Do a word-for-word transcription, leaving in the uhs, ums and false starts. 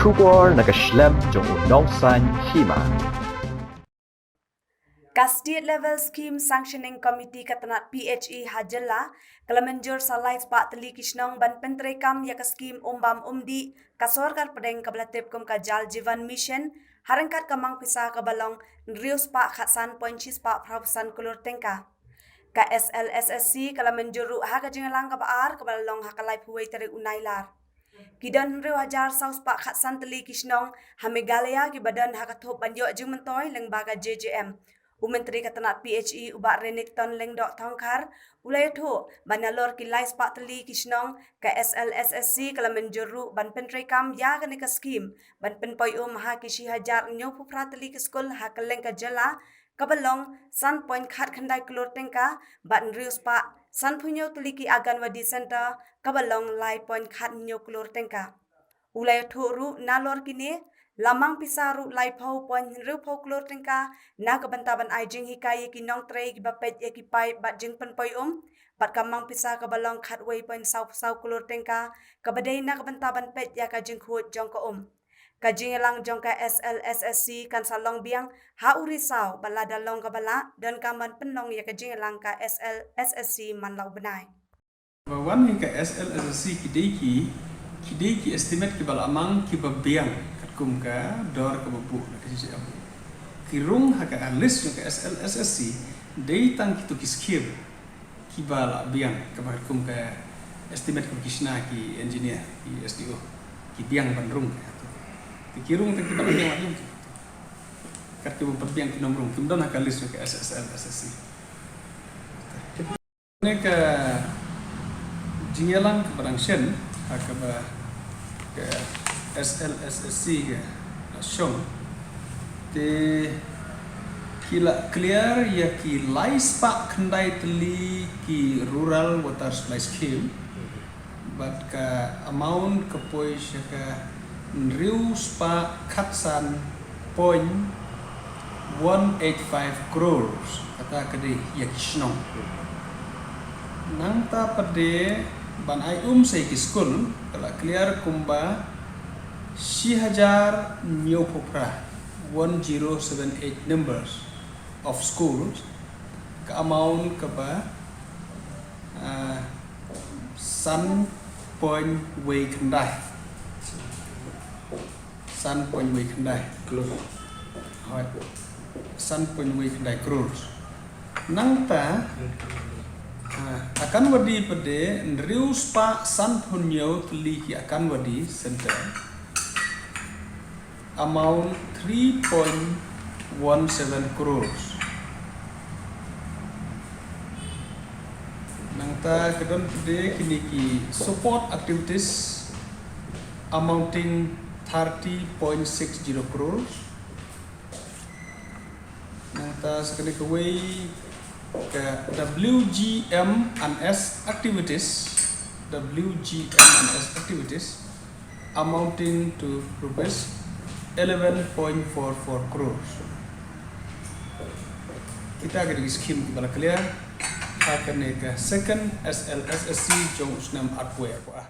Khubor na ka shlem jong u nongsan hima. Ka State Level Scheme Sanctioning Committee ka tnat P H E ha jylla ka la mynjur sa lai spah tylli ki shnong ban pyntreikam ïa ka skim um bam um dih ka sorkar pdeng kaba la tip kum ka Jal Jeevan Mission, ha ryngkat ka mang pisa kaba long hynriew spah khatsan point shi spah phra phew san klur tyngka. Ka S L S S C ka la mynjur ruh ha ka jingïalang kaba ar kaba la long ha ka laiphew wei tarik u Nailar. Ki don hynriew hajar saw spah khatsan tylli ki shnong ha Meghalaya kiba don ha ka thup ban ïoh jingmyntoi lyngba ka J J M. U Myntri ka tnat P H E u Bah Renikton Lyngdoh Thongkhar u la ïathuh ba nalor ki lai spah tylli ki shnong, ka S L S S C ka la mynjur ruh ban pyntreikam ïa kane ka skim ban pynpoi um ha ki shi hajar hynñiew phew phra tylli ki skul ha kylleng ka jylla, kaba long san point khat khyndai klur tyngka, bad hynriew spah san phew hynñiew tylli ki Anganwadi Centre, kaba long lai point khat hynñiew klur tyngka. U la ïathuh ruh nalor kine la mang pisa ruh laiphew point hynriewphew klur tyngka na ka bynta ban ai jinghikai ïa ki nongtrei kiba peit ïa ki paip bad jingpynpoi um, bad ka mang pisa kaba long khatwei point saw saw klur tyngka, kaba dei na ka bynta ban peit ïa ka jingkhuid jong ka um. Ka jingïalang jong ka S L S S C kan sa long biang ha u Risaw, bad lada long kaba lah, donkam ban pynlong ïa ka jingïalang ka S L S S C man la u bnai. Ba wan hi ka S L S S C ki dei ki, ki dei ki estimate kiba la mang kiba biang katkum ka dor kaba buh na ka J J M. Ki rung ha ka list jong ka S L S S C dei tang kito ki skim kiba la biang, kaba katkum ka estimate kaba ki shna ki engineer, ki S D O, ki biang ban rung ka to. Te ki rung tang kiba la biang la biang ki to. Kat kiba pat biang ki nong rung, kim don ha ka list ka S S L S S C. Ne ka jingïalang kaba dang shen ha kaba ka S L S S C ka la shong. Te ki la clear ïa ki lai spah khyndai tylli ki rural water supply scheme. Bad ka amount ka poi sha ka hynriew spah khatsan point one eight five crores. Kata ka dei ïa ki shnong. Nangta pat de ban ai um sa ïa ki skul, ka la clear kumba shi hajar hynñiew phew phra, one zero seven eight numbers of schools, ka amount kaba, ah, san point wei khyndai. San point wei khyndai. Close. Hoi. San point wei khyndai crores. Nangta, ah, Anganwadi pat de hynriew spah san phew hynñiew tylli ki Anganwadi Centre. Amount three point one seven crores. Nangta ka don pat de kine ki support activities amounting thirty point six zero crores. Nangta sa kane kawei ka W G M and S activities, W G M and S activities amounting to rupees eleven point four four crores. Kita ka dei ki skim kiba la clear ha kane ka second S L S S C jong u snem arphew arphew ar.